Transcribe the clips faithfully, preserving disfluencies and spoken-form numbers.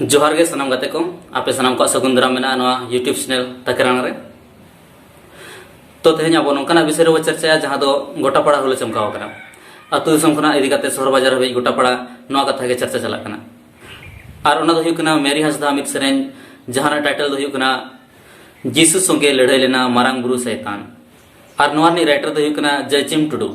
ᱡᱚᱦᱟᱨ ᱜᱮ ᱥᱟᱱᱟᱢ ᱜᱟᱛᱮ ᱠᱚ, ᱟᱯᱮ ᱥᱟᱱᱟᱢ ᱠᱚᱣᱟᱜ ᱥᱟᱹᱜᱩᱱ ᱫᱟᱨᱟᱢ ᱢᱮᱱᱟᱜᱼᱟ ᱱᱚᱣᱟ YouTube channel ᱛᱟᱠᱨᱟᱝ ᱨᱮ᱾ ᱛᱚ, ᱛᱮᱦᱮᱧ ᱟᱵᱚ ᱱᱚᱝᱠᱟᱱᱟᱜ ᱵᱤᱥᱚᱭ ᱨᱮᱵᱚ ᱪᱟᱨᱪᱟᱭᱟ, ᱡᱟᱦᱟᱸ ᱫᱚ ᱜᱚᱴᱟ ᱯᱟᱲᱟ ᱦᱩᱞ ᱪᱚᱢᱠᱟᱣ ᱟᱠᱟᱱᱟ᱾ ᱟᱹᱛᱩ ᱫᱤᱥᱚᱢ ᱠᱷᱚᱱᱟᱜ ᱤᱫᱤ ᱠᱟᱛᱮ ᱥᱚᱦᱚᱨ ᱵᱟᱡᱟᱨ ᱦᱟᱹᱵᱤᱡ ᱜᱚᱴᱟ ᱯᱟᱲᱟ ᱱᱚᱣᱟ ᱠᱟᱛᱷᱟ ᱜᱮ ᱪᱟᱨᱪᱟ ᱪᱟᱞᱟᱜ ᱠᱟᱱᱟ᱾ ᱟᱨ ᱚᱱᱟ ᱫᱚ ᱦᱩᱭᱩᱜ ᱠᱟᱱᱟ ᱢᱮᱨᱤ ᱦᱟᱸᱥᱫᱟ ᱢᱤᱫ ᱥᱮᱨᱮᱧ, ᱡᱟᱦᱟᱸ ᱨᱮᱱᱟᱜ title ᱫᱚ ᱦᱩᱭᱩᱜ ᱠᱟᱱᱟ ᱡᱤᱥᱩ ᱥᱚᱸᱜᱮ ᱞᱟᱹᱲᱦᱟᱹᱭ ᱞᱮᱱᱟ ᱢᱟᱨᱟᱝ ᱵᱩᱨᱩ ᱥᱟᱭᱛᱟᱱ᱾ ᱟᱨ ᱱᱚᱣᱟ ᱨᱤᱱᱤᱡ writer ᱫᱚ ᱦᱩᱭᱩᱜ ᱠᱟᱱᱟ ᱡᱚᱭᱪᱤᱢ ᱴᱩᱰᱩ᱾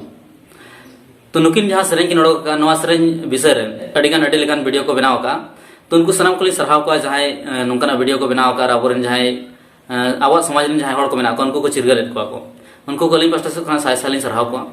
ᱛᱚ, ᱱᱩᱠᱤᱱ ᱡᱟᱦᱟᱸ ᱥᱮᱨᱮᱧ ᱠᱤᱱ ᱚᱰᱚᱠ ᱟᱠᱟᱫ, ᱱᱚᱣᱟ ᱥᱮᱨᱮᱧ ᱵᱤᱥᱚᱭ ᱨᱮ ᱟᱹᱰᱤᱜᱟᱱ, ᱟᱹᱰᱤ ᱞᱮᱠᱟᱱ video ᱠᱚ ᱵᱮᱱᱟᱣ ᱟᱠᱟᱫᱼᱟ᱾ ᱛᱚ, ᱩᱱᱠᱩ ᱥᱟᱱᱟᱢ ᱠᱚᱞᱤᱧ ᱥᱟᱨᱦᱟᱣ ᱠᱚᱣᱟ, ᱡᱟᱦᱟᱸᱭ, ᱮ, ᱱᱚᱝᱠᱟᱱᱟᱜ video ᱠᱚ ᱵᱮᱱᱟᱣ ᱟᱠᱟᱫ ᱟᱨ ᱟᱵᱚᱨᱮᱱ ᱡᱟᱦᱟᱸᱭ, ᱮ, ᱟᱵᱚᱣᱟᱜ ᱥᱚᱢᱟᱡᱽ ᱨᱮᱱ ᱡᱟᱦᱟᱸᱭ ᱦᱚᱲ ᱠᱚ ᱢᱮᱱᱟᱜ ᱠᱚᱣᱟ, ᱩᱱᱠᱩ ᱠᱚ ᱪᱤᱨᱜᱟᱹᱞᱮᱫ ᱠᱚᱣᱟ ᱠᱚ᱾ ᱩᱱᱠᱩ ᱠᱚ ᱟᱹᱞᱤᱧ ᱯᱟᱥᱴᱟ ᱥᱮᱫ ᱠᱷᱚᱱᱟᱜ ᱥᱟᱭ ᱥᱟᱭ ᱞᱤᱧ ᱥᱟᱨᱦᱟᱣ ᱠᱚᱣᱟ᱾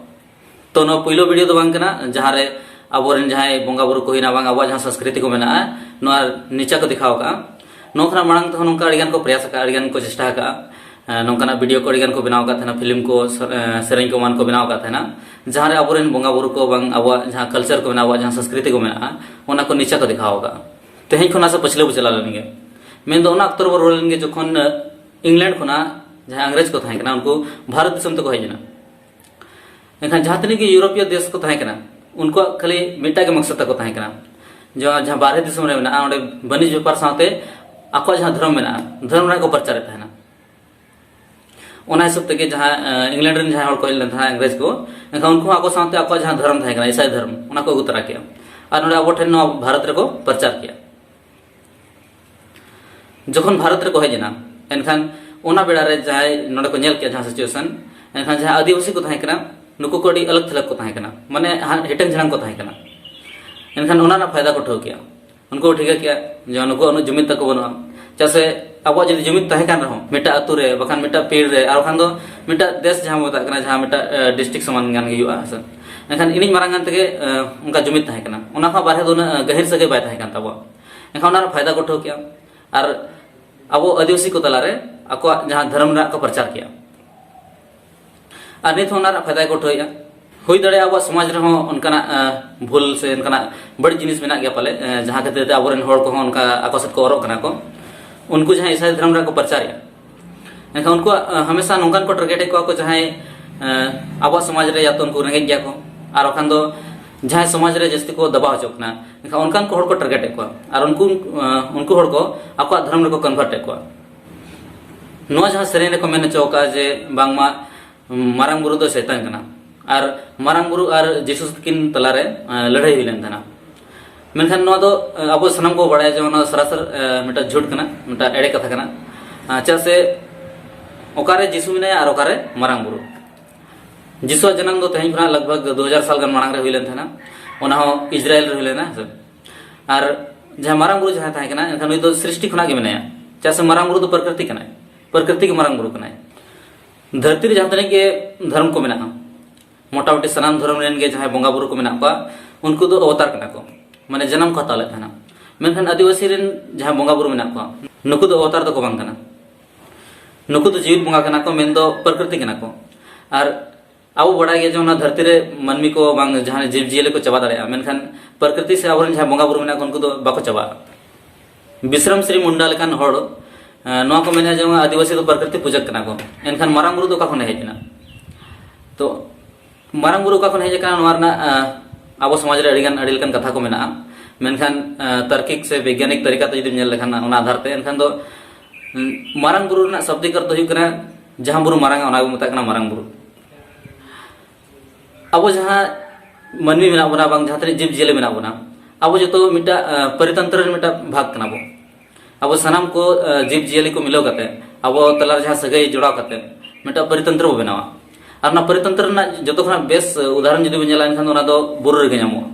ᱛᱚ, ᱱᱚᱣᱟ ᱯᱩᱭᱞᱩ video ᱫᱚ ᱵᱟᱝ ᱠᱟᱱᱟ, ᱡᱟᱦᱟᱸ ᱨᱮ ᱟᱵᱚᱨᱮᱱ ᱡᱟᱦᱟᱸᱭ ᱵᱚᱸᱜᱟ ᱵᱩᱨᱩ ᱠᱚ ᱦᱩᱭᱱᱟ, ᱵᱟᱝ ᱟᱵᱚᱣᱟᱜ ᱡᱟᱦᱟᱸ ᱥᱚᱝᱥᱠᱨᱤᱛᱤ ᱠᱚ ᱢᱮᱱᱟᱜᱼᱟ, ᱱᱚᱣᱟ ᱱᱤᱪᱟ ᱠᱚ ᱫᱮᱠᱷᱟᱣ ᱟᱠᱟᱫᱼᱟ᱾ ᱱᱚᱣᱟ ᱠᱷᱚᱱᱟᱜ ᱢᱟᱲᱟᱝ ᱛᱮᱦᱚᱸ ᱱᱚᱝᱠᱟ ᱟᱹᱰᱤᱜᱟᱱ ᱠᱚ ᱯᱨᱚᱭᱟᱥ ᱟᱠᱟᱫᱼᱟ, ᱟᱹᱰᱤᱜᱟᱱ ᱠᱚ ᱪᱮᱥᱴᱟ ᱟᱠᱟᱫᱼᱟ᱾ ᱮ, ᱱᱚᱝᱠᱟᱱᱟᱜ video ᱠᱚ ᱟᱹᱰᱤᱜᱟᱱ ᱠᱚ ᱵᱮᱱᱟᱣ ᱟᱠᱟᱫ ᱛᱟᱦᱮᱱᱟ, film ᱠᱚ, ᱥᱮ-, ᱮ, ᱥᱮᱨᱮᱧ ᱠᱚ ᱮᱢᱟᱱ ᱠᱚ ᱵᱮᱱᱟᱣ ᱟᱠᱟᱫ ᱛᱟᱦᱮᱱᱟ, ᱡᱟᱦᱟᱸ ᱨᱮ ᱟᱵᱚᱨᱮᱱ ᱵᱚᱸᱜᱟ ᱵᱩᱨᱩ ᱠᱚ ᱵᱟᱝ ᱟᱵᱚᱣᱟᱜ ᱡᱟᱦᱟᱸ culture ᱠᱚ ᱢᱮᱱᱟᱜᱼᱟ, ᱟᱵᱚᱣᱟᱜ ᱡᱟᱦᱟᱸ ᱥᱚᱝᱥᱠᱨᱤᱛᱤ ᱠᱚ ᱢᱮᱱᱟᱜᱼᱟ, ᱚᱱᱟ ᱠᱚ ᱱᱤᱪᱟ ᱠᱚ ᱫᱮᱠᱷᱟᱣ ᱟᱠᱟᱫᱼᱟ᱾ ᱛᱮᱦᱮᱧ ᱠᱷᱚᱱ ᱱᱟᱥᱮ ᱯᱟᱹᱪᱷᱞᱟᱹ ᱵᱚ ᱪᱟᱞᱟᱣ ᱞᱮᱱ ᱜᱮ᱾ ᱢᱮᱱᱫᱚ ᱚᱱᱟ ᱚᱠᱛᱚ ᱨᱮᱵᱚ ᱨᱚᱲ ᱞᱮᱱ ᱜᱮ, ᱡᱚᱠᱷᱚᱱ, ᱮ, ᱤᱝᱞᱮᱱᱰ ᱠᱷᱚᱱᱟᱜ ᱡᱟᱦᱟᱸᱭ ᱤᱝᱨᱮᱡᱽ ᱠᱚ ᱛᱟᱦᱮᱸ ᱠᱟᱱᱟ, ᱩᱱᱠᱩ ᱵᱷᱟᱨᱚᱛ ᱫᱤᱥᱚᱢ ᱛᱮᱠᱚ ᱦᱮᱡ ᱮᱱᱟ᱾ ᱮᱱᱠᱷᱟᱱ ᱡᱟᱦᱟᱸ ᱛᱤᱱᱟᱹᱜ ᱜᱮ ᱤᱭᱩᱨᱳᱯᱤᱭᱚ ᱫᱮᱥ ᱠᱚ ᱛᱟᱦᱮᱸ ᱠᱟᱱᱟ, ᱩᱱᱠᱩᱣᱟᱜ ᱠᱷᱟᱹᱞᱤ ᱢᱤᱫᱴᱟᱝ ᱜᱮ ᱢᱚᱠᱥᱚᱫ ᱛᱟᱠᱚ ᱛᱟᱦᱮᱸ ᱠᱟᱱᱟ, ᱡᱟᱦᱟᱸ, ᱡᱟᱦᱟᱸ ᱵᱟᱨᱦᱮ ᱫᱤᱥᱚᱢ ᱨᱮ ᱢᱮᱱᱟᱜᱼᱟ, ᱚᱸᱰᱮ ᱵᱟᱹᱱᱤᱡᱽ ᱵᱮᱯᱟᱨ ᱥᱟᱶᱛᱮ ᱟᱠᱚᱣᱟᱜ ᱡᱟᱦᱟᱸ ᱫᱷᱚᱨᱚᱢ ᱢᱮᱱᱟᱜᱼᱟ, ᱫᱷᱚᱨᱚᱢ ᱨᱮᱱᱟᱜ ᱠᱚ ᱯᱨᱚᱪᱟᱨᱮᱫ ᱛᱟᱦᱮᱱᱟ᱾ ᱚᱱᱟ ᱦᱤᱥᱟᱹᱵ ᱛᱮᱜᱮ ᱡᱟᱦᱟᱸ, ᱮ, ᱤᱝᱞᱮᱱᱰ ᱨᱮᱱ ᱡᱟᱦᱟᱸᱭ ᱦᱚᱲ ᱠᱚ ᱦᱮᱡ ᱞᱮᱱ ᱛᱟᱦᱮᱸᱫ, ᱤᱝᱨᱮᱡᱽ ᱠᱚ, ᱮᱱᱠᱷᱟᱱ ᱩᱱᱠᱩ ᱦᱚᱸ ᱟᱠᱚ ᱥᱟᱶᱛᱮ ᱟᱠᱚᱣᱟᱜ ᱡᱟᱦᱟᱸ ᱫᱷᱚᱨᱚᱢ ᱛᱟᱦᱮᱸ ᱠᱟᱱᱟ, ᱤᱥᱟᱭ ᱫᱷᱚᱨᱚᱢ, ᱚᱱᱟ ᱠᱚ ᱟᱹᱜᱩ ᱛᱚᱨᱟ ᱠᱮᱜᱼᱟ᱾ ᱟᱨ ᱱᱚᱰᱮ ᱟᱵᱚ ᱴᱷᱮᱱ ᱱᱚᱣᱟ ᱵᱷᱟᱨᱚᱛ ᱨᱮᱠᱚ ᱯᱨᱚᱪᱟᱨ ᱠᱮᱜᱼᱟ᱾ ᱡᱚᱠᱷᱚᱱ ᱵᱷᱟᱨᱚᱛ ᱨᱮᱠᱚ ᱦᱮᱡ ᱮᱱᱟ, ᱮᱱᱠᱷᱟᱱ ᱚᱱᱟ ᱵᱮᱲᱟ ᱨᱮ ᱡᱟᱦᱟᱸᱭ ᱱᱚᱰᱮ ᱠᱚ ᱧᱮᱞ ᱠᱮᱜᱼᱟ ᱡᱟᱦᱟᱸ situation, ᱮᱱᱠᱷᱟᱱ ᱡᱟᱦᱟᱸ ᱟᱹᱫᱤᱵᱟᱹᱥᱤ ᱠᱚ ᱛᱟᱦᱮᱸ ᱠᱟᱱᱟ, ᱱᱩᱠᱩ ᱠᱚ ᱟᱹᱰᱤ ᱟᱞᱟᱜᱽ ᱛᱷᱟᱞᱟᱜᱽ ᱠᱚ ᱛᱟᱦᱮᱸ ᱠᱟᱱᱟ, ᱢᱟᱱᱮ ᱦᱟ-, ᱦᱤᱴᱟᱹᱝ ᱡᱷᱟᱲᱟᱝ ᱠᱚ ᱛᱟᱦᱮᱸ ᱠᱟᱱᱟ᱾ ᱮᱱᱠᱷᱟᱱ ᱚᱱᱟ ᱨᱮᱱᱟᱜ ᱯᱷᱟᱭᱫᱟ ᱠᱚ ᱴᱷᱟᱹᱣ ᱠᱮᱜᱼᱟ᱾ ᱩᱱᱠᱩ ᱠᱚ ᱴᱷᱤᱠᱟᱹ ᱠᱮᱜᱼᱟ ᱡᱮ ᱱᱩᱠᱩᱣᱟᱜ ᱩᱱᱟᱹᱜ ᱡᱩᱢᱤᱫ ᱛᱟᱠᱚ ᱵᱟᱹᱱᱩᱜᱼᱟ᱾ ᱪᱮᱫᱟᱜ ᱥᱮ ᱟᱵᱚᱣᱟᱜ ᱡᱩᱫᱤ ᱡᱩᱢᱤᱫ ᱛᱟᱦᱮᱸ ᱠᱟᱱ ᱨᱮᱦᱚᱸ, ᱢᱤᱫᱴᱟᱝ ᱟᱹᱛᱩ ᱨᱮ, ᱵᱟᱠᱷᱟᱱ ᱢᱤᱫᱴᱟᱝ ᱯᱤᱲ ᱨᱮ, ᱟᱨ ᱵᱟᱠᱷᱟᱱ ᱫᱚ ᱢᱤᱫᱴᱟᱝ ᱫᱮᱥ ᱡᱟᱦᱟᱸ ᱵᱚ ᱢᱮᱛᱟᱜ ᱠᱟᱱᱟ, ᱡᱟᱦᱟᱸ ᱢᱤᱫᱴᱟᱝ, ᱮ, district ᱥᱚᱢᱟᱱ ᱜᱟᱱ ᱜᱮ ᱦᱩᱭᱩᱜᱼᱟ, ᱦᱮᱸ ᱥᱮ? ᱮᱱᱠᱷᱟᱱ ᱤᱱᱤᱡ ᱢᱟᱨᱟᱝ ᱜᱟᱱ ᱛᱮᱜᱮ, ᱮ, ᱚᱱᱠᱟ ᱡᱩᱢᱤᱫ ᱛᱟᱦᱮᱸ ᱠᱟᱱᱟ᱾ ᱚᱱᱟ ᱠᱷᱚᱱ ᱵᱟᱨᱦᱮ ᱫᱚ ᱩᱱᱟᱹᱜ, ᱮ, ᱜᱟᱹᱦᱤᱨ ᱥᱟᱹᱜᱟᱹᱭ ᱵᱟᱭ ᱛᱟᱦᱮᱸ ᱠᱟᱱ ᱛᱟᱵᱚᱣᱟ᱾ ᱮᱱᱠᱷᱟᱱ ᱚᱱᱟ ᱨᱮ ᱯᱷᱟᱭᱫᱟ ᱠᱚ ᱴᱷᱟᱹᱣ ᱠᱮᱜᱼᱟ᱾ ᱟᱨ ᱟᱵᱚ ᱟᱹᱫᱤᱵᱟᱹᱥᱤ ᱠᱚ ᱛᱟᱞᱟᱨᱮ ᱟᱠᱚᱣᱟᱜ ᱡᱟᱦᱟᱸ ᱫᱷᱚᱨᱚᱢ ᱨᱮᱱᱟᱜ ᱠᱚ ᱯᱨᱚᱪᱟᱨ ᱠᱮᱜᱼᱟ᱾ ᱟᱨ ᱱᱤᱛ ᱦᱚᱸ ᱚᱱᱟ ᱨᱮᱱᱟᱜ ᱯᱷᱟᱭᱫᱟ ᱜᱮᱠᱚ ᱩᱴᱷᱟᱹᱣᱮᱫᱼᱟ᱾ ᱦᱩᱭ ᱫᱟᱲᱮᱭᱟᱜᱼᱟ ᱟᱵᱚᱣᱟᱜ ᱥᱚᱢᱟᱡᱽ ᱨᱮᱦᱚᱸ ᱚᱱᱠᱟᱱᱟᱜ, ᱮ, ᱵᱷᱩᱞ ᱥᱮ ᱚᱱᱠᱟᱱᱟᱜ ᱵᱟᱹᱲᱤᱡ ᱡᱤᱱᱤᱥ ᱢᱮᱱᱟᱜ ᱜᱮᱭᱟ ᱯᱟᱞᱮ, ᱮ, ᱡᱟᱦᱟᱸ ᱠᱷᱟᱹᱛᱤᱨ ᱛᱮ ᱟᱵᱚᱨᱮᱱ ᱦᱚᱲ ᱠᱚᱦᱚᱸ ᱚᱱᱠᱟ ᱟᱠᱚ ᱥᱮᱫ ᱠᱚ ᱚᱨᱚᱜ ᱠᱟᱱᱟ ᱠᱚ, ᱩᱱᱠᱩ ᱡᱟᱦᱟᱸ ᱤᱥᱟᱭ ᱫᱷᱚᱨᱚᱢ ᱨᱮᱱᱟᱜ ᱠᱚ ᱯᱨᱚᱪᱟᱨᱮᱫᱼᱟ᱾ ᱮᱱᱠᱷᱟᱱ ᱩᱱᱠᱩᱣᱟᱜ, ᱮ, ᱦᱟᱢᱮᱥᱟ ᱱᱚᱝᱠᱟᱱ ᱠᱚ target ᱮᱫ ᱠᱚᱣᱟ ᱠᱚ, ᱡᱟᱦᱟᱸᱭ, ᱮ, ᱟᱵᱚᱣᱟᱜ ᱥᱚᱢᱟᱡᱽ ᱨᱮ ᱭᱟ ᱛᱚ ᱩᱱᱠᱩ ᱨᱮᱸᱜᱮᱡ ᱜᱮᱭᱟ ᱠᱚ, ᱟᱨ ᱵᱟᱠᱷᱟᱱ ᱫᱚ ᱡᱟᱦᱟᱸᱭ ᱥᱚᱢᱟᱡᱽ ᱨᱮ ᱡᱟᱹᱥᱛᱤ ᱠᱚ ᱫᱟᱵᱟᱣ ᱦᱚᱪᱚᱜ ᱠᱟᱱᱟ, ᱮᱱᱠᱷᱟᱱ ᱚᱱᱠᱟᱱ ᱠᱚ ᱦᱚᱲ ᱠᱚ ᱴᱟᱨᱜᱮᱴ ᱮᱫ ᱠᱚᱣᱟ ᱟᱨ ᱩᱱᱠᱩ ᱟᱸ, ᱩᱱᱠᱩ ᱦᱚᱲ ᱠᱚ ᱟᱠᱚᱣᱟᱜ ᱫᱷᱚᱨᱚᱢ ᱨᱮᱠᱚ ᱠᱚᱱᱵᱷᱟᱨᱴ ᱮᱫ ᱠᱚᱣᱟ᱾ ᱱᱚᱣᱟ ᱡᱟᱦᱟᱸ ᱥᱮᱨᱮᱧ ᱨᱮᱠᱚ ᱢᱮᱱ ᱦᱚᱪᱚ ᱟᱠᱟᱫᱼᱟ ᱡᱮ ᱵᱟᱝᱢᱟ ᱢᱟᱨᱟᱝ ᱵᱩᱨᱩ ᱫᱚ ᱥᱮᱛᱟᱱ ᱠᱟᱱᱟ ᱟᱨ ᱢᱟᱨᱟᱝ ᱵᱩᱨᱩ ᱟᱨ ᱡᱤᱥᱩ ᱛᱟᱹᱠᱤᱱ ᱛᱟᱞᱟᱨᱮ ᱟᱸ, ᱞᱟᱹᱲᱦᱟᱹᱭ ᱦᱩᱭ ᱞᱮᱱ ᱛᱟᱦᱮᱱᱟ, ᱢᱮᱱᱠᱷᱟᱱ ᱱᱚᱣᱟ ᱫᱚ ᱟᱸ, ᱟᱵᱚ ᱥᱟᱱᱟᱢ ᱠᱚ ᱵᱟᱲᱟᱭᱟ ᱡᱮ ᱚᱱᱟ ᱥᱚᱨᱟᱥᱚᱨ ᱟᱸ, ᱢᱤᱫᱴᱟᱝ ᱡᱷᱩᱴ ᱠᱟᱱᱟ, ᱢᱤᱫᱴᱟᱝ ᱮᱲᱮ ᱠᱟᱛᱷᱟ ᱠᱟᱱᱟ᱾ ᱟᱸ, ᱪᱮᱫᱟᱜ ᱥᱮ ᱚᱠᱟᱨᱮ ᱡᱤᱥᱩ ᱢᱮᱱᱟᱭᱟ ᱟᱨ ᱚᱠᱟᱨᱮ ᱢᱟᱨᱟᱝ ᱵᱩᱨᱩ? ᱡᱤᱥᱩᱣᱟᱜ ᱡᱟᱱᱟᱢ ᱫᱚ ᱛᱮᱦᱮᱧ ᱠᱷᱚᱱᱟᱜ ᱞᱟᱜᱽ ᱵᱷᱟᱜᱽ ᱫᱩ ᱦᱟᱡᱟᱨ ᱥᱟᱞ ᱜᱟᱱ ᱢᱟᱲᱟᱝ ᱨᱮ ᱦᱩᱭ ᱞᱮᱱ ᱛᱟᱦᱮᱱᱟ, ᱚᱱᱟ ᱦᱚᱸ ᱤᱡᱽᱨᱟᱭᱮᱞ ᱨᱮ ᱦᱩᱭ ᱞᱮᱱᱟ, ᱦᱮᱸ ᱥᱮ? ᱟᱨ ᱡᱟᱦᱟᱸ ᱢᱟᱨᱟᱝ ᱵᱩᱨᱩ ᱡᱟᱦᱟᱸᱭ ᱛᱟᱦᱮᱸ ᱠᱟᱱᱟ, ᱮᱱᱠᱷᱟᱱ ᱱᱩᱭ ᱫᱚ ᱥᱨᱤᱥᱴᱤ ᱠᱷᱚᱱᱟᱜ ᱜᱮ ᱢᱮᱱᱟᱭᱟ᱾ ᱪᱮᱫᱟᱜ ᱥᱮ ᱢᱟᱨᱟᱝ ᱵᱩᱨᱩ ᱫᱚ ᱯᱨᱚᱠᱨᱤᱛᱤ ᱠᱟᱱᱟᱭ, ᱯᱨᱚᱠᱨᱤᱛᱤ ᱜᱮ ᱢᱟᱨᱟᱝ ᱵᱩᱨᱩ ᱠᱟᱱᱟᱭ᱾ ᱫᱷᱟᱹᱨᱛᱤ ᱨᱮ ᱡᱟᱦᱟᱸ ᱛᱤᱱᱟᱹᱜ ᱜᱮ ᱫᱷᱚᱨᱚᱢ ᱠᱚ ᱢᱮᱱᱟᱜᱼᱟ, ᱢᱚᱴᱟᱢᱩᱴᱤ ᱥᱟᱱᱟᱢ ᱫᱷᱚᱨᱚᱢ ᱨᱮᱱ ᱜᱮ ᱡᱟᱦᱟᱸᱭ ᱵᱚᱸᱜᱟ ᱵᱩᱨᱩ ᱠᱚ ᱢᱮᱱᱟᱜ ᱠᱚᱣᱟ, ᱩᱱᱠᱩ ᱫᱚ ᱚᱵᱚᱛᱟᱨ ᱠᱟᱱᱟ ᱠᱚ, ᱢᱟᱱᱮ ᱡᱟᱱᱟᱢ ᱠᱚ ᱦᱟᱛᱟᱣ ᱞᱮᱫ ᱛᱟᱦᱮᱱᱟ᱾ ᱢᱮᱱᱠᱷᱟᱱ ᱟᱹᱫᱤᱵᱟᱹᱥᱤ ᱨᱮᱱ ᱡᱟᱦᱟᱸᱭ ᱵᱚᱸᱜᱟ ᱵᱩᱨᱩ ᱢᱮᱱᱟᱜ ᱠᱚᱣᱟ, ᱱᱩᱠᱩ ᱫᱚ ᱚᱵᱚᱛᱟᱨ ᱫᱚᱠᱚ ᱵᱟᱝ ᱠᱟᱱᱟ᱾ ᱱᱩᱠᱩ ᱫᱚ ᱡᱤᱣᱤᱫ ᱵᱚᱸᱜᱟ ᱠᱟᱱᱟ ᱠᱚ, ᱢᱮᱱᱫᱚ ᱯᱨᱚᱠᱨᱤᱛᱤ ᱠᱟᱱᱟ ᱠᱚ᱾ ᱟᱨ ᱟᱵᱚ ᱵᱟᱲᱟᱭ ᱜᱮᱭᱟ ᱡᱮ ᱚᱱᱟ ᱫᱷᱟᱹᱨᱛᱤ ᱨᱮ ᱢᱟᱹᱱᱢᱤ ᱠᱚ ᱵᱟᱝ ᱡᱟᱦᱟᱸ ᱡᱤᱵᱽ ᱡᱤᱭᱟᱹᱞᱤ ᱠᱚ ᱪᱟᱵᱟ ᱫᱟᱲᱮᱭᱟᱜᱼᱟ, ᱢᱮᱱᱠᱷᱟᱱ ᱯᱨᱚᱠᱨᱤᱛᱤ ᱥᱮ ᱟᱵᱚᱨᱮᱱ ᱡᱟᱦᱟᱸᱭ ᱵᱚᱸᱜᱟ ᱵᱩᱨᱩ ᱢᱮᱱᱟᱜ ᱠᱚ, ᱩᱱᱠᱩ ᱫᱚ ᱵᱟᱠᱚ ᱪᱟᱵᱟᱜᱼᱟ᱾ ᱵᱤᱥᱨᱟᱢ ᱥᱨᱤ ᱢᱩᱱᱰᱟ ᱞᱮᱠᱟᱱ ᱦᱚᱲ ᱮ, ᱱᱚᱣᱟ ᱠᱚ ᱢᱮᱱᱟ ᱡᱮ ᱟᱹᱫᱤᱵᱟᱹᱥᱤ ᱫᱚ ᱯᱨᱚᱠᱨᱤᱛᱤ ᱯᱩᱡᱟᱹ ᱠᱟᱱᱟ ᱠᱚ, ᱮᱱᱠᱷᱟᱱ ᱢᱟᱨᱟᱝ ᱵᱩᱨᱩ ᱫᱚ ᱚᱠᱟ ᱠᱷᱚᱱᱮ ᱦᱮᱡ ᱮᱱᱟ? ᱛᱚ ᱢᱟᱨᱟᱝ ᱵᱩᱨᱩ ᱚᱠᱟ ᱠᱷᱚᱱ ᱦᱮᱡ ᱟᱠᱟᱱᱟ, ᱱᱚᱣᱟ ᱨᱮᱱᱟᱜ ᱮ, ᱟᱵᱚ ᱥᱚᱢᱟᱡᱽ ᱨᱮ ᱟᱹᱰᱤᱜᱟᱱ ᱟᱹᱰᱤ ᱞᱮᱠᱟᱱ ᱠᱟᱛᱷᱟ ᱠᱚ ᱢᱮᱱᱟᱜᱼᱟ᱾ ᱢᱮᱱᱠᱷᱟᱱ ᱮ, ᱛᱟᱨᱠᱤᱠ ᱥᱮ ᱵᱳᱭᱜᱟᱱᱤᱠ ᱛᱟᱹᱨᱤᱠᱟ ᱛᱮ ᱡᱩᱫᱤᱢ ᱧᱮᱞ ᱞᱮᱠᱷᱟᱱ, ᱚᱱᱟ ᱟᱫᱷᱟᱨ ᱛᱮ, ᱮᱱᱠᱷᱟᱱ ᱫᱚ ᱩᱸ, ᱢᱟᱨᱟᱝ ᱵᱩᱨᱩ ᱨᱮᱱᱟᱜ ᱥᱟᱵᱫᱤᱠ ᱚᱨᱛᱷᱚ ᱦᱩᱭᱩᱜ ᱠᱟᱱᱟ, ᱡᱟᱦᱟᱸ ᱵᱩᱨᱩ ᱢᱟᱨᱟᱝᱟ, ᱚᱱᱟ ᱜᱮᱵᱚᱱ ᱢᱮᱛᱟᱜ ᱠᱟᱱᱟ ᱢᱟᱨᱟᱝ ᱵᱩᱨᱩ᱾ ᱟᱵᱚ ᱡᱟᱦᱟᱸ ᱢᱟᱹᱱᱢᱤ ᱢᱮᱱᱟᱜ ᱵᱚᱱᱟ, ᱵᱟᱝ ᱡᱟᱦᱟᱸ ᱛᱤᱱᱟᱹᱜ ᱡᱤᱵᱽ ᱡᱤᱭᱟᱹᱞᱤ ᱢᱮᱱᱟᱜ ᱵᱚᱱᱟ, ᱟᱵᱚ ᱡᱚᱛᱚ ᱢᱤᱫᱴᱟᱝ ᱮ, ᱯᱚᱨᱤᱛᱚᱱᱛᱨᱚ ᱨᱮᱱ ᱢᱤᱫᱴᱟᱝ ᱵᱷᱟᱜᱽ ᱠᱟᱱᱟ ᱵᱚ᱾ ᱟᱵᱚ ᱥᱟᱱᱟᱢ ᱠᱚ ᱮ, ᱡᱤᱵᱽ ᱡᱤᱭᱟᱹᱞᱤ ᱠᱚ ᱢᱤᱞᱟᱹᱣ ᱠᱟᱛᱮ, ᱟᱵᱚ ᱛᱟᱞᱟᱨᱮ ᱡᱟᱦᱟᱸ ᱥᱟᱹᱜᱟᱹᱭ ᱡᱚᱲᱟᱣ ᱠᱟᱛᱮ ᱢᱤᱫᱴᱟᱝ ᱯᱚᱨᱤᱛᱚᱱᱛᱨᱚ ᱵᱚ ᱵᱮᱱᱟᱣᱟ᱾ ᱟᱨ ᱚᱱᱟ ᱯᱚᱨᱤᱛᱚᱱᱛᱨᱚ ᱨᱮᱱᱟᱜ ᱡᱚᱛᱚ ᱠᱷᱚᱱᱟᱜ ᱵᱮᱥ ᱮ, ᱩᱫᱟᱦᱚᱨᱚᱱ ᱡᱩᱫᱤ ᱵᱚᱱ ᱧᱮᱞᱟ, ᱮᱱᱠᱷᱟᱱ ᱫᱚ ᱚᱱᱟ ᱫᱚ ᱵᱩᱨᱩ ᱨᱮᱜᱮ ᱧᱟᱢᱚᱜᱼᱟ᱾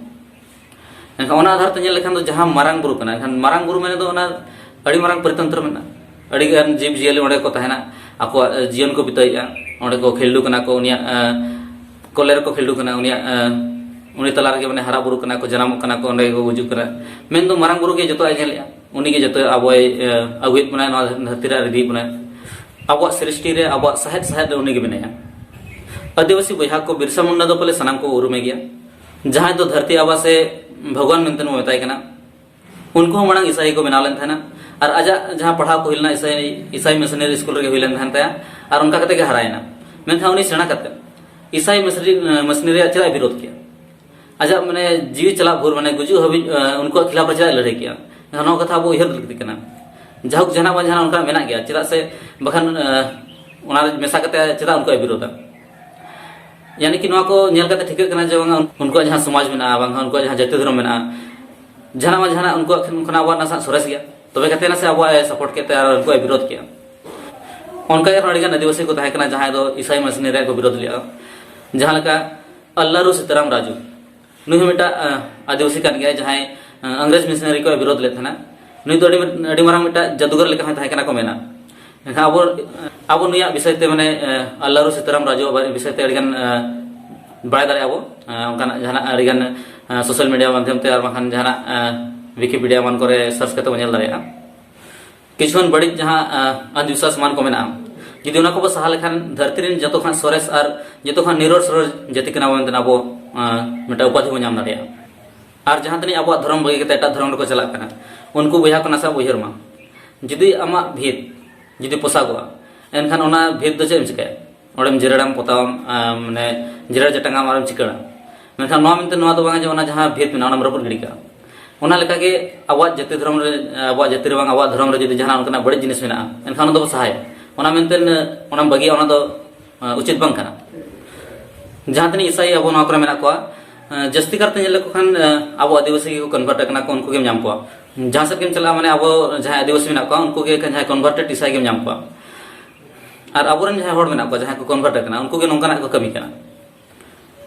ᱮᱱᱠᱷᱟᱱ ᱚᱱᱟ ᱟᱫᱷᱟᱨ ᱛᱮ ᱧᱮᱞ ᱞᱮᱠᱷᱟᱱ ᱫᱚ ᱡᱟᱦᱟᱸ ᱢᱟᱨᱟᱝ ᱵᱩᱨᱩ ᱠᱟᱱᱟ, ᱮᱱᱠᱷᱟᱱ ᱢᱟᱨᱟᱝ ᱵᱩᱨᱩ ᱢᱮᱱᱮ ᱫᱚ ᱚᱱᱟ ᱟᱹᱰᱤ ᱢᱟᱨᱟᱝ ᱯᱚᱨᱤᱛᱚᱱᱛᱨᱚ ᱢᱮᱱᱟᱜᱼᱟ᱾ ᱟᱹᱰᱤ ᱜᱟᱱ ᱡᱤᱵᱽ ᱡᱤᱭᱟᱹᱞᱤ ᱚᱸᱰᱮ ᱠᱚ ᱛᱟᱦᱮᱱᱟ, ᱟᱠᱚᱣᱟᱜ ᱮ, ᱡᱤᱭᱚᱱ ᱠᱚ ᱵᱤᱛᱟᱹᱣᱮᱫᱼᱟ, ᱚᱸᱰᱮ ᱠᱚ ᱠᱷᱮᱞᱰᱩ ᱠᱟᱱᱟ ᱠᱚ, ᱩᱱᱤᱭᱟᱜ ᱮ, ᱠᱚᱞᱮ ᱨᱮᱠᱚ ᱠᱷᱮᱞᱰᱩ ᱠᱟᱱᱟ, ᱩᱱᱤᱭᱟᱜ ᱮ, ᱩᱱᱤ ᱛᱟᱞᱟ ᱨᱮᱜᱮ ᱢᱟᱱᱮ ᱦᱟᱨᱟ ᱵᱩᱨᱩ ᱠᱟᱱᱟ ᱠᱚ, ᱡᱟᱱᱟᱢᱚᱜ ᱠᱟᱱᱟ ᱠᱚ, ᱚᱸᱰᱮ ᱜᱮᱠᱚ ᱜᱩᱡᱩᱜ ᱠᱟᱱᱟ᱾ ᱢᱮᱱᱫᱚ ᱢᱟᱨᱟᱝ ᱵᱩᱨᱩ ᱜᱮ ᱡᱚᱛᱚᱣᱟᱜ ᱮ ᱧᱮᱞᱮᱫᱼᱟ, ᱩᱱᱤ ᱜᱮ ᱡᱚᱛᱚ ᱟᱵᱚᱭ ᱮ, ᱟᱹᱜᱩᱭᱮᱫ ᱵᱚᱱᱟᱭ, ᱱᱚᱣᱟ ᱫᱷᱟᱹᱨᱛᱤ ᱨᱮ ᱟᱨ ᱤᱫᱤᱭᱮᱫ ᱵᱚᱱᱟᱭ᱾ ᱟᱵᱚᱣᱟᱜ ᱥᱨᱤᱥᱴᱤ ᱨᱮ, ᱟᱵᱚᱣᱟᱜ ᱥᱟᱦᱮᱫ ᱥᱟᱦᱮᱫ ᱨᱮ ᱩᱱᱤ ᱜᱮ ᱢᱮᱱᱟᱭᱟ᱾ ᱟᱹᱫᱤᱵᱟᱹᱥᱤ ᱵᱚᱭᱦᱟ ᱠᱚ, ᱵᱤᱨᱥᱟ ᱢᱩᱱᱰᱟ ᱫᱚ ᱯᱟᱞᱮ ᱥᱟᱱᱟᱢ ᱠᱚ ᱩᱨᱩᱢᱮ ᱜᱮᱭᱟ, ᱡᱟᱦᱟᱸᱭ ᱫᱚ ᱫᱷᱟᱹᱨᱛᱤ ᱟᱵᱟ ᱥᱮ ᱵᱷᱚᱜᱚᱵᱟᱱ ᱢᱮᱱᱛᱮ ᱵᱚᱱ ᱢᱮᱛᱟᱭ ᱠᱟᱱᱟ᱾ ᱩᱱᱠᱩ ᱦᱚᱸ ᱢᱟᱲᱟᱝ ᱤᱥᱟᱹᱭ ᱠᱚ ᱵᱮᱱᱟᱣ ᱞᱮᱱ ᱛᱟᱦᱮᱱᱟ᱾ ᱟᱨ ᱟᱡᱟᱜ ᱡᱟᱦᱟᱸ ᱯᱟᱲᱦᱟᱣ ᱠᱚ ᱦᱩᱭ ᱞᱮᱱᱟ, ᱤᱥᱟᱹᱭ, ᱤᱥᱟᱭ ᱢᱤᱥᱚᱱᱟᱨᱤ ᱥᱠᱩᱞ ᱨᱮᱜᱮ ᱦᱩᱭ ᱞᱮᱱ ᱛᱟᱦᱮᱱ ᱛᱟᱭᱟ᱾ ᱟᱨ ᱚᱱᱠᱟ ᱠᱟᱛᱮ ᱜᱮ ᱦᱟᱨᱟᱭᱮᱱᱟ᱾ ᱢᱮᱱᱠᱷᱟᱱ ᱩᱱᱤ ᱥᱮᱬᱟ ᱠᱟᱛᱮ ᱤᱥᱟᱭ ᱢᱤᱥᱚᱱᱟᱨᱤ, ᱢᱤᱥᱚᱱᱟᱨᱤ ᱨᱮᱭᱟᱜ ᱪᱮᱫᱟᱜ ᱮ ᱵᱤᱨᱳᱫ ᱠᱮᱫᱟ? ᱟᱡᱟᱜ ᱢᱟᱱᱮ ᱡᱤᱣᱤ ᱪᱟᱞᱟᱜ ᱵᱷᱳᱨ, ᱢᱟᱱᱮ ᱜᱩᱡᱩᱜ ᱦᱟᱹᱵᱤᱡ ᱩᱱᱠᱩᱣᱟᱜ ᱠᱷᱤᱞᱟᱯ ᱨᱮ ᱪᱮᱫᱟᱜ ᱞᱟᱹᱲᱦᱟᱹᱭ ᱠᱮᱜᱼᱟ? ᱱᱚᱣᱟ ᱠᱟᱛᱷᱟ ᱟᱵᱚ ᱩᱭᱦᱟᱹᱨ ᱞᱟᱹᱠᱛᱤ ᱠᱟᱱᱟ᱾ ᱡᱟᱦᱳᱠ, ᱡᱟᱦᱟᱱᱟᱜ ᱵᱟᱝ ᱡᱟᱦᱟᱱᱟᱜ ᱚᱱᱠᱟᱱᱟᱜ ᱢᱮᱱᱟᱜ ᱜᱮᱭᱟ, ᱪᱮᱫᱟᱜ ᱥᱮ ᱵᱟᱠᱷᱟᱱ ᱚᱱᱟ ᱨᱮ ᱢᱮᱥᱟ ᱠᱟᱛᱮ ᱪᱮᱫᱟᱜ ᱩᱱᱠᱩᱣᱟᱜ ᱵᱤᱨᱳᱫᱟ? ᱭᱟᱱᱤ ᱠᱤ ᱱᱚᱣᱟ ᱠᱚ ᱧᱮᱞ ᱠᱟᱛᱮ ᱴᱷᱤᱠᱟᱹᱜ ᱠᱟᱱᱟ ᱡᱮ ᱵᱟᱝ, ᱩᱱᱠᱩᱣᱟᱜ ᱡᱟᱦᱟᱸ ᱥᱚᱢᱟᱡᱽ ᱢᱮᱱᱟᱜᱼᱟ, ᱵᱟᱝᱠᱷᱟᱱ ᱩᱱᱠᱩᱣᱟᱜ ᱡᱟᱦᱟᱸ ᱡᱟᱹᱛᱤ ᱫᱷᱚᱨᱚᱢ ᱢᱮᱱᱟᱜᱼᱟ, ᱡᱟᱦᱟᱱᱟᱜ ᱵᱟᱝ ᱡᱟᱦᱟᱱᱟᱜ ᱩᱱᱠᱩᱣᱟᱜ ᱠᱷᱚᱱᱟᱜ ᱟᱵᱚᱣᱟᱜ ᱱᱟᱥᱮᱱᱟᱜ ᱥᱚᱨᱮᱥ ᱜᱮᱭᱟ, ᱛᱚᱵᱮ ᱠᱟᱛᱮ ᱱᱟᱥᱮ ᱟᱵᱚᱣᱟᱜ ᱮ ᱥᱟᱯᱳᱨᱴ ᱠᱮᱫ ᱛᱮ ᱟᱨ ᱩᱱᱠᱩᱣᱟᱜ ᱵᱤᱨᱳᱫ ᱠᱮᱜᱼᱟ᱾ ᱚᱱᱠᱟ ᱜᱮ ᱟᱨᱦᱚᱸ ᱟᱹᱰᱤᱜᱟᱱ ᱟᱹᱫᱤᱵᱟᱹᱥᱤ ᱠᱚ ᱛᱟᱦᱮᱸ ᱠᱟᱱᱟ, ᱡᱟᱦᱟᱸᱭ ᱫᱚ ᱤᱥᱟᱭ ᱢᱤᱥᱚᱱᱟᱨᱤ ᱨᱮᱭᱟᱜ ᱠᱚ ᱵᱤᱨᱳᱫ ᱞᱮᱜᱼᱟ᱾ ᱡᱟᱦᱟᱸ ᱞᱮᱠᱟ ᱟᱞᱞᱟᱨᱩ ᱥᱤᱛᱟᱨᱟᱢ ᱨᱟᱡᱩ, ᱱᱩᱭ ᱦᱚᱸ ᱢᱤᱫᱴᱟᱝ ᱟᱹᱫᱤᱵᱟᱹᱥᱤ ᱠᱟᱱ ᱜᱮᱭᱟᱭ, ᱡᱟᱦᱟᱸᱭ ᱤᱝᱨᱮᱡᱽ ᱢᱤᱥᱚᱱᱟᱨᱤ ᱠᱚ ᱵᱤᱨᱳᱫ ᱞᱮᱫ ᱛᱟᱦᱮᱱᱟ᱾ ᱱᱩᱭ ᱫᱚ ᱟᱹᱰᱤ ᱟᱹᱰᱤ ᱢᱟᱨᱟᱝ ᱢᱤᱫᱴᱟᱝ ᱡᱟᱫᱩᱜᱚᱨ ᱞᱮᱠᱟ ᱦᱚᱸ ᱛᱟᱦᱮᱸ ᱠᱟᱱᱟ ᱠᱚ ᱢᱮᱱᱟ᱾ ᱮᱱᱠᱷᱟᱱ ᱟᱵᱚ ᱟᱵᱚ ᱱᱩᱭᱟᱜ ᱵᱤᱥᱚᱭ ᱛᱮ ᱢᱟᱱᱮ ᱟᱞᱞᱟᱨᱩ ᱥᱤᱛᱟᱨᱟᱢ ᱨᱟᱡᱩ ᱵᱤᱥᱚᱭ ᱛᱮ ᱟᱹᱰᱤᱜᱟᱱ ᱵᱟᱲᱟᱭ ᱫᱟᱲᱮᱭᱟᱜᱼᱟ ᱵᱚ᱾ ᱚᱱᱠᱟᱱᱟᱜ ᱡᱟᱦᱟᱱᱟᱜ ᱟᱹᱰᱤᱜᱟᱱ ᱥᱳᱥᱟᱞ ᱢᱤᱰᱤᱭᱟ ᱢᱟᱫᱽᱫᱷᱚᱢ ᱛᱮ ᱟᱨ ᱵᱟᱝᱠᱷᱟᱱ ᱡᱟᱦᱟᱱᱟᱜ ᱣᱤᱠᱤᱯᱤᱰᱤᱭᱟ ᱮᱢᱟᱱ ᱠᱚᱨᱮ ᱥᱟᱨᱪ ᱠᱟᱛᱮ ᱵᱚᱱ ᱧᱮᱞ ᱫᱟᱲᱮᱭᱟᱜᱼᱟ᱾ ᱠᱤᱪᱷᱩᱜᱟᱱ ᱵᱟᱹᱲᱤᱡ ᱡᱟᱦᱟᱸ ᱟᱸᱫᱷᱵᱤᱥᱣᱟᱥ ᱮᱢᱟᱱ ᱠᱚ ᱢᱮᱱᱟᱜᱼᱟ, ᱡᱩᱫᱤ ᱚᱱᱟ ᱠᱚᱵᱚ ᱥᱟᱦᱟ ᱞᱮᱠᱷᱟᱱ ᱫᱷᱟᱹᱨᱛᱤ ᱨᱮᱱ ᱡᱚᱛᱚ ᱠᱷᱚᱱ ᱥᱚᱨᱮᱥ ᱟᱨ ᱡᱚᱛᱚ ᱠᱷᱚᱱ ᱱᱤᱨᱚᱲ ᱥᱚᱨᱚᱲ ᱡᱟᱹᱛᱤ ᱠᱟᱱᱟ ᱵᱚᱱ ᱢᱮᱱᱛᱮ ᱟᱵᱚ ᱢᱤᱫᱴᱟᱝ ᱩᱯᱟᱫᱷᱤ ᱵᱚᱱ ᱧᱟᱢ ᱫᱟᱲᱮᱭᱟᱜᱼᱟ᱾ ᱟᱨ ᱡᱟᱦᱟᱸ ᱛᱤᱱᱟᱹᱜ ᱟᱵᱚᱣᱟᱜ ᱫᱷᱚᱨᱚᱢ ᱵᱟᱹᱜᱤ ᱠᱟᱛᱮ ᱮᱴᱟᱜ ᱫᱷᱚᱨᱚᱢ ᱨᱮᱠᱚ ᱪᱟᱞᱟᱜ ᱠᱟᱱᱟ, ᱩᱱᱠᱩ ᱵᱚᱭᱦᱟ ᱠᱚ ᱱᱟᱥᱮ ᱩᱭᱦᱟᱹᱨ ᱢᱟ᱾ ᱡᱩᱫᱤ ᱟᱢᱟᱜ ᱵᱷᱤᱛ ᱡᱩᱫᱤ ᱯᱚᱥᱟᱜᱚᱜᱼᱟ, ᱮᱱᱠᱷᱟᱱ ᱚᱱᱟ ᱵᱷᱤᱛ ᱫᱚ ᱪᱮᱫ ᱮᱢ ᱪᱤᱠᱟᱹᱭᱟ? ᱚᱸᱰᱮᱢ ᱡᱮᱨᱮᱲᱟᱢ, ᱯᱚᱛᱟᱣᱟᱢ, ᱟᱢ, ᱢᱟᱱᱮ ᱡᱮᱨᱮᱲ ᱡᱟᱴᱟᱝᱟᱢ ᱟᱨᱮᱢ ᱪᱤᱠᱟᱹᱲᱟ᱾ ᱢᱮᱱᱠᱷᱟᱱ ᱱᱚᱣᱟ ᱢᱮᱱᱛᱮ ᱱᱚᱣᱟ ᱫᱚ ᱵᱟᱝᱟ ᱡᱮ ᱚᱱᱟ ᱡᱟᱦᱟᱸ ᱵᱷᱤᱛ ᱢᱮᱱᱟᱜᱼᱟ, ᱚᱱᱟᱢ ᱨᱟᱹᱯᱩᱫ ᱜᱤᱰᱤ ᱠᱟᱜᱼᱟ᱾ ᱚᱱᱟ ᱞᱮᱠᱟᱜᱮ ᱟᱵᱚᱣᱟᱜ ᱡᱟᱹᱛᱤ ᱫᱷᱚᱨᱚᱢ ᱨᱮ, ᱟᱵᱚᱣᱟᱜ ᱡᱟᱹᱛᱤ ᱨᱮ ᱵᱟᱝ, ᱟᱵᱚᱣᱟᱜ ᱫᱷᱚᱨᱚᱢ ᱨᱮ ᱡᱩᱫᱤ ᱡᱟᱦᱟᱱᱟᱜ ᱚᱱᱠᱟᱱᱟᱜ ᱵᱟᱹᱲᱤᱡ ᱡᱤᱱᱤᱥ ᱢᱮᱱᱟᱜᱼᱟ, ᱮᱱᱠᱷᱟᱱ ᱚᱱᱟ ᱫᱚᱵᱚ ᱥᱟᱦᱟᱭᱟ᱾ ᱚᱱᱟ ᱢᱮᱱᱛᱮ ᱚᱱᱟᱢ ᱵᱟᱹᱜᱤᱭᱟ, ᱚᱱᱟ ᱫᱚ ᱩᱪᱤᱛ ᱵᱟᱝ ᱠᱟᱱᱟ᱾ ᱡᱟᱦᱟᱸ ᱛᱤᱱᱟᱹᱜ ᱤᱥᱟᱭ ᱟᱵᱚ ᱱᱚᱣᱟ ᱠᱚᱨᱮ ᱢᱮᱱᱟᱜ ᱠᱚᱣᱟ, ᱡᱟᱹᱥᱛᱤ ᱠᱟᱨᱛᱮ ᱧᱮᱞ ᱞᱮᱠᱚ ᱠᱷᱟᱱ ᱟᱵᱚ ᱟᱹᱫᱤᱵᱟᱹᱥᱤ ᱜᱮᱠᱚ ᱠᱚᱱᱵᱷᱟᱨᱴ ᱟᱠᱟᱱᱟ ᱠᱚ, ᱩᱱᱠᱩ ᱜᱮᱢ ᱧᱟᱢ ᱠᱚᱣᱟ᱾ ᱡᱟᱦᱟᱸ ᱥᱮᱫ ᱜᱮᱢ ᱪᱟᱞᱟᱜᱼᱟ, ᱢᱟᱱᱮ ᱟᱵᱚ ᱡᱟᱦᱟᱸᱭ ᱟᱹᱫᱤᱵᱟᱹᱥᱤ ᱢᱮᱱᱟᱜ ᱠᱚᱣᱟ, ᱩᱱᱠᱩ ᱜᱮ ᱡᱟᱦᱟᱸᱭ ᱠᱚᱱᱵᱷᱟᱨᱴᱮᱰ ᱤᱥᱟᱭ ᱜᱮᱢ ᱧᱟᱢ ᱠᱚᱣᱟ᱾ ᱟᱨ ᱟᱵᱚᱨᱮᱱ ᱡᱟᱦᱟᱸᱭ ᱦᱚᱲ ᱢᱮᱱᱟᱜ ᱠᱚᱣᱟ, ᱡᱟᱦᱟᱸᱭ ᱠᱚ ᱠᱚᱱᱵᱷᱟᱨᱴ ᱟᱠᱟᱱᱟ, ᱩᱱᱠᱩ ᱜᱮ ᱱᱚᱝᱠᱟᱱᱟᱜ ᱠᱚ ᱠᱟᱹᱢᱤ ᱠᱟᱱᱟ᱾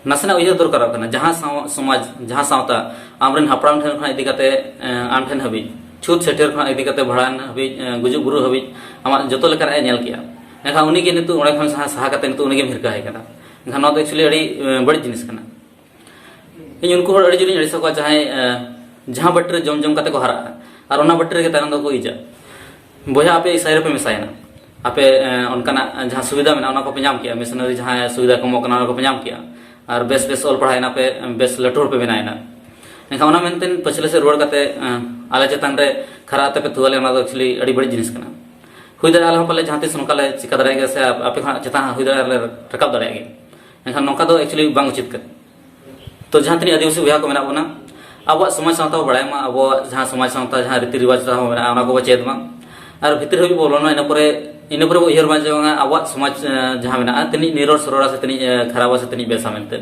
ᱱᱟᱥᱮᱱᱟᱜ ᱩᱭᱦᱟᱹᱨ ᱫᱚᱨᱠᱟᱨᱚᱜ ᱠᱟᱱᱟ, ᱡᱟᱦᱟᱸ ᱥᱟᱶ-, ᱥᱚᱢᱟᱡᱽ, ᱡᱟᱦᱟᱸ ᱥᱟᱶᱛᱟ, ᱟᱢᱨᱮᱱ ᱦᱟᱯᱲᱟᱢ ᱴᱷᱮᱱ ᱠᱷᱚᱱᱟᱜ ᱤᱫᱤ ᱠᱟᱛᱮ, ᱮ, ᱟᱢ ᱴᱷᱮᱱ ᱦᱟᱹᱵᱤᱡ, ᱪᱷᱩᱛ ᱪᱷᱟᱹᱴᱭᱟᱹᱨ ᱠᱷᱚᱱᱟᱜ ᱤᱫᱤ ᱠᱟᱛᱮ ᱵᱷᱟᱸᱰᱟᱱ ᱦᱟᱹᱵᱤᱡ, ᱮ, ᱜᱩᱡᱩᱜ ᱵᱩᱨᱩ ᱦᱟᱹᱵᱤᱡ, ᱟᱢᱟᱜ ᱡᱚᱛᱚ ᱞᱮᱠᱟᱱᱟᱜ ᱮ ᱧᱮᱞ ᱠᱮᱜᱼᱟ᱾ ᱮᱱᱠᱷᱟᱱ ᱩᱱᱤ ᱜᱮ ᱱᱤᱛᱚᱜ ᱚᱸᱰᱮ ᱠᱷᱚᱱ ᱥᱟᱦᱟ, ᱥᱟᱦᱟ ᱠᱟᱛᱮ ᱱᱤᱛᱚᱜ ᱩᱱᱤ ᱜᱮᱢ ᱦᱤᱨᱠᱟᱹ ᱟᱭ ᱠᱟᱱᱟ᱾ ᱮᱱᱠᱷᱟᱱ ᱱᱚᱣᱟ ᱫᱚ actually ᱟᱹᱰᱤ, ᱮ, ᱵᱟᱹᱲᱤᱡ ᱡᱤᱱᱤᱥ ᱠᱟᱱᱟ᱾ ᱤᱧ ᱩᱱᱠᱩ ᱦᱚᱲ ᱟᱹᱰᱤ ᱡᱳᱨᱤᱧ ᱟᱹᱲᱤᱥ ᱟᱠᱚᱣᱟ, ᱡᱟᱦᱟᱸᱭ, ᱮ, ᱡᱟᱦᱟᱸ ᱵᱟᱹᱴᱤ ᱨᱮ ᱡᱚᱢ ᱡᱚᱢ ᱠᱟᱛᱮ ᱠᱚ ᱦᱟᱨᱟᱜᱼᱟ ᱟᱨ ᱚᱱᱟ ᱵᱟᱹᱴᱤ ᱨᱮᱜᱮ ᱛᱟᱭᱱᱚᱢ ᱫᱚᱠᱚ ᱤᱡᱟ᱾ ᱵᱚᱭᱦᱟ, ᱟᱯᱮ ᱤᱥᱟᱭ ᱨᱮᱯᱮ ᱢᱮᱥᱟᱭᱮᱱᱟ, ᱟᱯᱮ, ᱮ, ᱚᱱᱠᱟᱱᱟᱜ ᱡᱟᱦᱟᱸ ᱥᱩᱵᱤᱫᱷᱟ ᱢᱮᱱᱟᱜᱼᱟ, ᱚᱱᱟ ᱠᱚᱯᱮ ᱧᱟᱢ ᱠᱮᱜᱼᱟ, ᱢᱤᱥᱚᱱᱟᱨᱤ ᱡᱟᱦᱟᱸ ᱥᱩᱵᱤᱫᱷᱟ ᱠᱚ ᱮᱢᱚᱜ ᱠᱟᱱᱟ, ᱚᱱᱟ ᱠᱚᱯᱮ ᱧᱟᱢ ᱠᱮᱜᱼᱟ, ᱟᱨ ᱵᱮᱥ ᱵᱮᱥ ᱚᱞ ᱯᱟᱲᱦᱟᱣ ᱮᱱᱟ ᱯᱮ, ᱵᱮᱥ ᱞᱟᱹᱴᱩ ᱦᱚᱲ ᱯᱮ ᱵᱮᱱᱟᱣ ᱮᱱᱟ᱾ ᱮᱱᱠᱷᱟᱱ ᱚᱱᱟ ᱢᱮᱱᱛᱮ ᱯᱟᱹᱪᱷᱞᱟᱹ ᱥᱮᱫ ᱨᱩᱣᱟᱹᱲ ᱠᱟᱛᱮ, ᱮ, ᱟᱞᱮ ᱪᱮᱛᱟᱱ ᱨᱮ ᱠᱷᱟᱨᱟᱜ ᱛᱮᱯᱮ ᱛᱷᱩᱣᱟᱞᱮ, ᱚᱱᱟ ᱫᱚ actually ᱟᱹᱰᱤ ᱵᱟᱹᱲᱤᱡ ᱡᱤᱱᱤᱥ ᱠᱟᱱᱟ᱾ ᱦᱩᱭ ᱫᱟᱲᱮᱭᱟᱜᱼᱟ, ᱟᱞᱮ ᱦᱚᱸ ᱯᱟᱞᱮ ᱡᱟᱦᱟᱸ ᱛᱤᱥ ᱱᱚᱝᱠᱟ ᱞᱮ ᱪᱤᱠᱟ ᱫᱟᱲᱮᱭᱟᱜ ᱜᱮᱭᱟ, ᱥᱮ ᱟᱯᱮ ᱠᱷᱚᱱᱟᱜ ᱪᱮᱛᱟᱱ ᱦᱩᱭ ᱫᱟᱲᱮᱭᱟᱜᱼᱟ, ᱞᱮ ᱨᱟᱠᱟᱵ ᱫᱟᱲᱮᱭᱟᱜ ᱜᱮᱭᱟ᱾ ᱢᱮᱱᱠᱷᱟᱱ ᱱᱚᱝᱠᱟ ᱫᱚ actually ᱵᱟᱝ ᱩᱪᱤᱛ ᱠᱟᱱᱟ᱾ ᱛᱚ ᱡᱟᱦᱟᱸ ᱛᱤᱱᱟᱹᱜ ᱟᱹᱫᱤᱵᱟᱹᱥᱤ ᱵᱚᱭᱦᱟ ᱠᱚ ᱢᱮᱱᱟᱜ ᱵᱚᱱᱟ, ᱟᱵᱚᱣᱟᱜ ᱥᱚᱢᱟᱡᱽ ᱥᱟᱶᱛᱟ ᱵᱚ ᱵᱟᱲᱟᱭ ᱢᱟ, ᱟᱵᱚᱣᱟᱜ ᱡᱟᱦᱟᱸ ᱥᱚᱢᱟᱡᱽ ᱥᱟᱶᱛᱟ, ᱡᱟᱦᱟᱸ ᱨᱤᱛᱤ ᱨᱮᱣᱟᱡᱽ ᱛᱟᱵᱚ ᱢᱮᱱᱟᱜᱼᱟ, ᱚᱱᱟ ᱠᱚᱵᱚ ᱪᱮᱫ ᱢᱟ᱾ ᱟᱨ ᱵᱷᱤᱛᱤᱨ ᱦᱟᱹᱵᱤᱡ ᱵᱚ ᱵᱚᱞᱚᱱᱟ, ᱤᱱᱟᱹ ᱯᱚᱨᱮ, ᱤᱱᱟᱹ ᱯᱚᱨᱮ ᱵᱚ ᱩᱭᱦᱟᱹᱨ ᱢᱟ ᱡᱮ ᱵᱟᱝᱟ ᱟᱵᱚᱣᱟᱜ ᱥᱚᱢᱟᱡᱽ, ᱮ, ᱡᱟᱦᱟᱸ ᱢᱮᱱᱟᱜᱼᱟ, ᱛᱤᱱᱟᱹᱜ ᱱᱤᱨᱚᱲ ᱥᱚᱨᱚᱲᱟ ᱥᱮ ᱛᱤᱱᱟᱹᱜ, ᱮ, ᱠᱷᱟᱨᱟᱯᱟ ᱥᱮ ᱛᱤᱱᱟᱹᱜ ᱵᱮᱥᱟ ᱢᱮᱱᱛᱮ᱾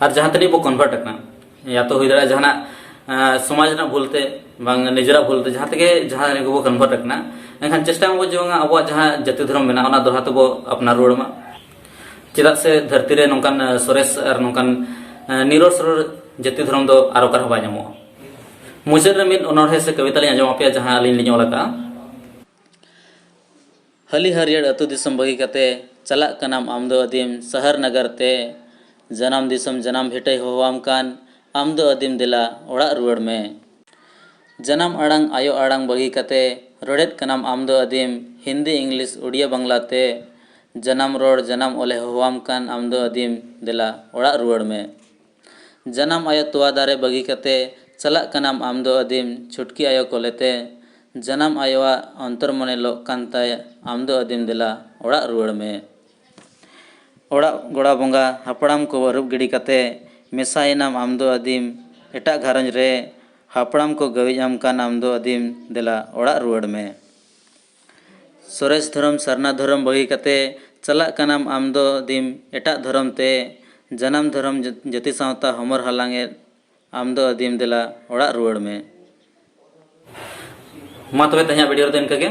ᱟᱨ ᱡᱟᱦᱟᱸ ᱛᱤᱱᱟᱹᱜ ᱵᱚ convert ᱟᱠᱟᱱᱟ, ᱭᱟ ᱛᱚ ᱦᱩᱭ ᱫᱟᱲᱮᱭᱟᱜᱼᱟ ᱡᱟᱦᱟᱱᱟᱜ, ᱮ, ᱥᱚᱢᱟᱡᱽ ᱨᱮᱱᱟᱜ ᱵᱷᱩᱞ ᱛᱮ, ᱵᱟᱝ ᱱᱤᱡᱮᱨᱟᱜ ᱵᱷᱩᱞ ᱛᱮ, ᱡᱟᱦᱟᱸ ᱛᱮᱜᱮ ᱡᱟᱦᱟᱸ ᱨᱮᱜᱮ ᱵᱚ convert ᱟᱠᱟᱱᱟ, ᱮᱱᱠᱷᱟᱱ ᱪᱮᱥᱴᱟᱭ ᱢᱟᱵᱚ ᱡᱮ ᱵᱟᱝᱟ ᱟᱵᱚᱣᱟᱜ ᱡᱟᱦᱟᱸ ᱡᱟᱹᱛᱤ ᱫᱷᱚᱨᱚᱢ ᱢᱮᱱᱟᱜᱼᱟ, ᱚᱱᱟ ᱫᱚᱦᱲᱟ ᱛᱮᱵᱚ ᱟᱯᱱᱟᱨ ᱨᱩᱣᱟᱹᱲ ᱢᱟ᱾ ᱪᱮᱫᱟᱜ ᱥᱮ ᱫᱷᱟᱹᱨᱛᱤ ᱨᱮ ᱱᱚᱝᱠᱟᱱ, ᱮ, ᱥᱚᱨᱮᱥ ᱟᱨ ᱱᱚᱝᱠᱟᱱ, ᱮ, ᱱᱤᱨᱚᱲ ᱥᱚᱨᱚᱲ ᱡᱟᱹᱛᱤ ᱫᱷᱚᱨᱚᱢ ᱫᱚ ᱟᱨ ᱚᱠᱟ ᱨᱮᱦᱚᱸ ᱵᱟᱭ ᱧᱟᱢᱚᱜᱼᱟ᱾ ᱢᱩᱪᱟᱹᱫ ᱨᱮ ᱢᱤᱫ ᱚᱱᱚᱬᱦᱮ ᱥᱮ ᱠᱚᱵᱤᱛᱟ ᱞᱤᱧ ᱟᱸᱡᱚᱢ ᱟᱯᱮᱭᱟ, ᱡᱟᱦᱟᱸ ᱟᱹᱞᱤᱧ ᱞᱤᱧ ᱚᱞ ᱟᱠᱟᱫᱼᱟ᱾ ᱦᱟᱹᱞᱤ ᱦᱟᱹᱨᱭᱟᱹᱲ ᱟᱹᱛᱩ ᱫᱤᱥᱚᱢ ᱵᱟᱹᱜᱤ ᱠᱟᱛᱮ, ᱪᱟᱞᱟᱜ ᱠᱟᱱᱟᱢ ᱟᱢ ᱫᱚ ᱟᱹᱫᱤᱢ ᱥᱟᱦᱟᱨ ᱱᱟᱜᱟᱨ ᱛᱮ᱾ ᱡᱟᱱᱟᱢ ᱫᱤᱥᱚᱢ ᱡᱟᱱᱟᱢ ᱵᱷᱤᱴᱟᱹᱭ ᱦᱚᱦᱚᱣᱟᱢ ᱠᱟᱱ, ᱟᱢ ᱫᱚ ᱟᱹᱫᱤᱢ ᱫᱮᱞᱟ ᱚᱲᱟᱜ ᱨᱩᱣᱟᱹᱲ ᱢᱮ᱾ ᱡᱟᱱᱟᱢ ᱟᱲᱟᱝ ᱟᱭᱳ ᱟᱲᱟᱝ ᱵᱟᱹᱜᱤ ᱠᱟᱛᱮ, ᱨᱚᱲᱮᱫ ᱠᱟᱱᱟᱢ ᱟᱢ ᱫᱚ ᱟᱹᱫᱤᱢ ᱦᱤᱱᱫᱤ, ᱤᱝᱞᱤᱥ, ᱩᱰᱤᱭᱟ, ᱵᱟᱝᱞᱟ ᱛᱮ᱾ ᱡᱟᱱᱟᱢ ᱨᱚᱲ ᱡᱟᱱᱟᱢ ᱚᱞᱮ ᱦᱚᱦᱚᱣᱟᱢ ᱠᱟᱱ, ᱟᱢ ᱫᱚ ᱟᱹᱫᱤᱢ ᱫᱮᱞᱟ ᱚᱲᱟᱜ ᱨᱩᱣᱟᱹᱲ ᱢᱮ᱾ ᱡᱟᱱᱟᱢ ᱟᱭᱳ ᱛᱚᱣᱟ ᱫᱟᱨᱮ ᱵᱟᱹᱜᱤ ᱠᱟᱛᱮ, ᱪᱟᱞᱟᱜ ᱠᱟᱱᱟᱢ ᱟᱢ ᱫᱚ ᱟᱹᱫᱤᱢ ᱪᱷᱩᱴᱠᱤ ᱟᱭᱳ ᱠᱚᱞᱮᱛᱮ᱾ ᱡᱟᱱᱟᱢ ᱟᱭᱳᱣᱟᱜ ᱚᱱᱛᱚᱨ ᱢᱚᱱᱮ ᱞᱚᱜ ᱠᱟᱱ ᱛᱟᱭ, ᱟᱢ ᱫᱚ ᱟᱹᱫᱤᱢ ᱫᱮᱞᱟ ᱚᱲᱟᱜ ᱨᱩᱣᱟᱹᱲ ᱢᱮ᱾ ᱚᱲᱟᱜ ᱜᱚᱲᱟ ᱵᱚᱸᱜᱟ ᱦᱟᱯᱲᱟᱢ ᱠᱚ ᱟᱹᱨᱩᱵ ᱜᱤᱰᱤ ᱠᱟᱛᱮ, ᱢᱮᱥᱟᱭᱮᱱᱟᱢ ᱟᱢ ᱫᱚ ᱟᱹᱫᱤᱢ ᱮᱴᱟᱜ ᱜᱷᱟᱨᱚᱸᱡᱽ ᱨᱮ᱾ ᱦᱟᱯᱲᱟᱢ ᱠᱚ ᱜᱟᱹᱣᱤᱡ ᱟᱢ ᱠᱟᱱ, ᱟᱢ ᱫᱚ ᱟᱹᱫᱤᱢ ᱫᱮᱞᱟ ᱚᱲᱟᱜ ᱨᱩᱣᱟᱹᱲ ᱢᱮ᱾ ᱥᱚᱨᱮᱥ ᱫᱷᱚᱨᱚᱢ ᱥᱟᱨᱱᱟ ᱫᱷᱚᱨᱚᱢ ᱵᱟᱹᱜᱤ ᱠᱟᱛᱮ, ᱪᱟᱞᱟᱜ ᱠᱟᱱᱟᱢ ᱟᱢ ᱫᱚ ᱟᱹᱫᱤᱢ ᱮᱴᱟᱜ ᱫᱷᱚᱨᱚᱢ ᱛᱮ᱾ ᱡᱟᱱᱟᱢ ᱫᱷᱚᱨᱚᱢ ᱡᱟᱹ-, ᱡᱟᱹᱛᱤ ᱥᱟᱶᱛᱟ ᱦᱚᱢᱚᱨ ᱦᱟᱞᱟᱝ ᱮᱫ, ᱟᱢ ᱫᱚ ᱟᱹᱫᱤᱢ ᱫᱮᱞᱟ ᱚᱲᱟᱜ ᱨᱩᱣᱟᱹᱲ ᱢᱮ᱾ ᱢᱟ ᱛᱚᱵᱮ ᱛᱮᱦᱮᱧᱟᱜ video ᱨᱮᱫᱚ ᱤᱱᱠᱟᱹ ᱜᱮ᱾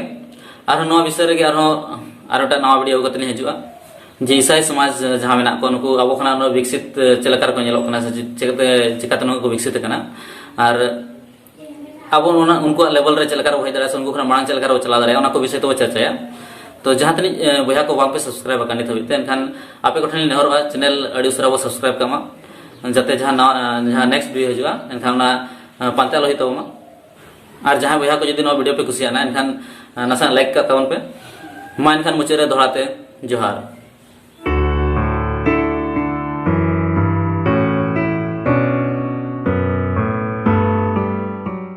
ᱟᱨᱦᱚᱸ ᱱᱚᱣᱟ ᱵᱤᱥᱚᱭ ᱨᱮᱜᱮ ᱟᱨᱦᱚᱸ ᱟᱨ ᱢᱤᱫᱴᱟᱝ ᱱᱟᱣᱟ video ᱠᱟᱛᱮ ᱞᱤᱧ ᱦᱤᱡᱩᱜᱼᱟ, ᱡᱮ ᱤᱥᱟᱭ ᱥᱚᱢᱟᱡᱽ ᱡᱟᱦᱟᱸ ᱢᱮᱱᱟᱜ ᱠᱚᱣᱟ, ᱱᱩᱠᱩ ᱟᱵᱚ ᱠᱷᱚᱱᱟᱜ ᱩᱱᱟᱹᱜ ᱵᱤᱠᱥᱤᱛ ᱪᱮᱫ ᱞᱮᱠᱟ ᱨᱮᱠᱚ ᱧᱮᱞᱚᱜ ᱠᱟᱱᱟ ᱥᱮ ᱪᱤᱠᱟᱹᱛᱮ, ᱪᱤᱠᱟᱹᱛᱮ ᱱᱩᱠᱩ ᱠᱚ ᱵᱤᱠᱥᱤᱛ ᱟᱠᱟᱱᱟ, ᱟᱨ ᱟᱵᱚ ᱚᱱᱟ ᱩᱱᱠᱩᱣᱟᱜ level ᱨᱮ ᱪᱮᱫ ᱞᱮᱠᱟ ᱨᱮᱵᱚ ᱦᱮᱡ ᱫᱟᱲᱮᱭᱟᱜᱼᱟ ᱥᱮ ᱩᱱᱠᱩ ᱠᱷᱚᱱᱟᱜ ᱢᱟᱲᱟᱝ ᱪᱮᱫ ᱞᱮᱠᱟ ᱨᱮᱵᱚ ᱪᱟᱞᱟᱣ ᱫᱟᱲᱮᱭᱟᱜᱼᱟ, ᱚᱱᱟ ᱠᱚ ᱵᱤᱥᱚᱭ ᱛᱮᱵᱚ ᱪᱟᱨᱪᱟᱭᱟ᱾ ᱛᱚ ᱡᱟᱦᱟᱸ ᱛᱤᱱᱟᱹᱜ, ᱮ, ᱵᱚᱭᱦᱟ ᱠᱚ ᱵᱟᱝ ᱯᱮ subscribe ᱟᱠᱟᱱ ᱱᱤᱛ ᱦᱟᱹᱵᱤᱡ ᱛᱮ, ᱮᱱᱠᱷᱟᱱ ᱟᱯᱮ ᱠᱚᱴᱷᱮᱱ ᱞᱤᱧ ᱱᱮᱦᱚᱨᱚᱜᱼᱟ, channel ᱟᱹᱰᱤ ᱩᱥᱟᱹᱨᱟ ᱵᱚ subscribe ᱠᱟᱜ ᱢᱟ, ᱡᱟᱛᱮ ᱡᱟᱦᱟᱸ ᱱᱟᱣᱟ, ᱮ, ᱡᱟᱦᱟᱸ next video ᱦᱤᱡᱩᱜᱼᱟ, ᱮᱱᱠᱷᱟᱱ ᱚᱱᱟ, ᱮ, ᱯᱟᱱᱛᱮ ᱟᱞᱚ ᱦᱩᱭᱩᱜ ᱛᱟᱵᱚᱱ ᱢᱟ᱾ ᱟᱨ ᱡᱟᱦᱟᱸᱭ ᱵᱚᱭᱦᱟ ᱠᱚ ᱡᱩᱫᱤ ᱱᱚᱣᱟ video ᱯᱮ ᱠᱩᱥᱤᱭᱟᱜᱼᱟ, ᱮᱱᱠᱷᱟᱱ, ᱮ, ᱱᱟᱥᱮᱱᱟᱜ like ᱠᱟᱜ ᱛᱟᱵᱚᱱ ᱯᱮ᱾ ᱢᱟ ᱮᱱᱠᱷᱟᱱ ᱢᱩᱪᱟᱹᱫ ᱨᱮ ᱫᱚᱦᱲᱟ ᱛᱮ ᱡᱚᱦᱟᱨ᱾